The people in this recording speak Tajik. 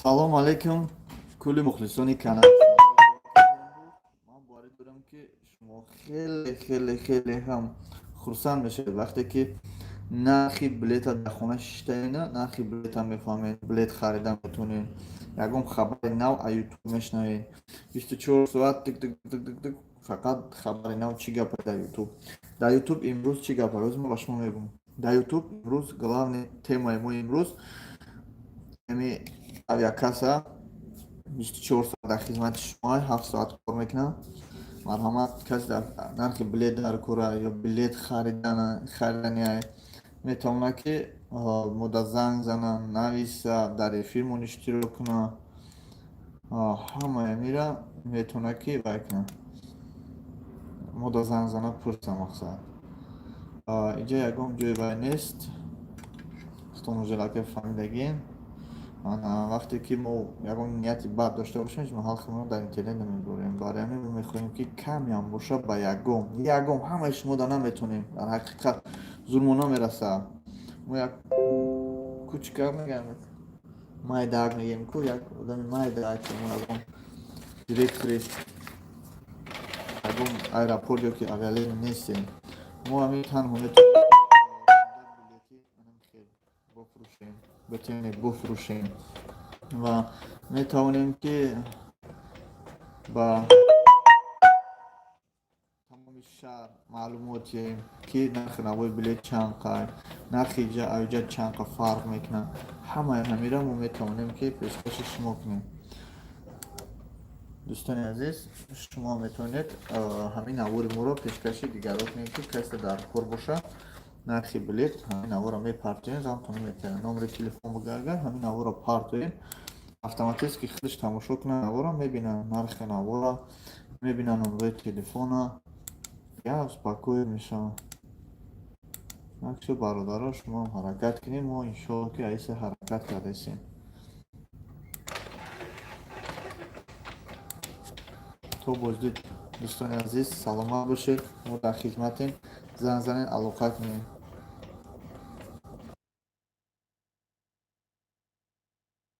Салом алейкум, кулли мухлисони канал. Ман боварӣ дорам, ки шумо хеле, хеле, хеле ҳам хурсанд мешавед, вақте ки нархи билета дар хона шиштаина, нархи билета мефаҳмед, билет харида метавонед, ягон хабари нав аз Ютуб мешунавед. 24 соат тик тик тик тик тик, фақат хабари нав. Чӣ гапа дар Ютуб? Дар Ютуб имрӯз чӣ гапа? Рӯз ма ба шумо мегӯм. Дар Ютуб имрӯз главный темаи мо имрӯз ами авиакасса, 24 соат дар хизмати шумо, 7 соат кор мекунам. Марҳамат, касе дар нархи билет дар кора ё билет харидани, метавонад, ки мода занг зана, нависа, дар эфирмон иштирок куна. Ҳамаи амира метавонад, ки вай кунад, мода занг зана, пурса. Мақсад, инҷа ягон ҷои вай нест, стонужелака фаҳмидагин. Вақте ки мо ягон нияти бад дошта бошем, ҳеҷ маҳал худро дар интернет намебурем. Барои ҳамин мо мехоҳем, ки камеам боша, ба ягон ҳамаи шумо да наметонем, дар ҳақиқат зурмо намерасад. Мо як кучка мегӯям, майдаак мегӯем ку, як одами майдаак. Мо ягон директори ягон аэропорт ё ки авиалиния нестем. Мо ҳамин танҳо метавонем бифурӯшем, битавонем буфурӯшем ва метавонем, ки ба тамоми шаҳр маълумот диҳем, ки нархи навои билет чанд қай, нархи иҷа аиҷа чанд қа фарқ мекунад. Ҳамаи ҳамира мо метавонем, ки пешкаши шумо кунем. Дӯстони азиз, шумо метавонед ҳамин навори моро пешкаши дигарон кунед, ки касе дар кор боша нархи билет, ҳамин наворро мепартоем, замтон метавонед номери телефон бугагар, ҳамин наворро партоем, автоматически худаш тамошо кунад навора, мебинад нархи навора, мебинад номерои телефона, я успокоит мешавад. Так бародаро, шумоам ҳаракат кунед. Мо, иншоалло, ки аиса ҳаракат кардасем. То боздид, дӯстони азиз, саломат бошед. Мо дар хизматем, занг занед, алоқа кунед.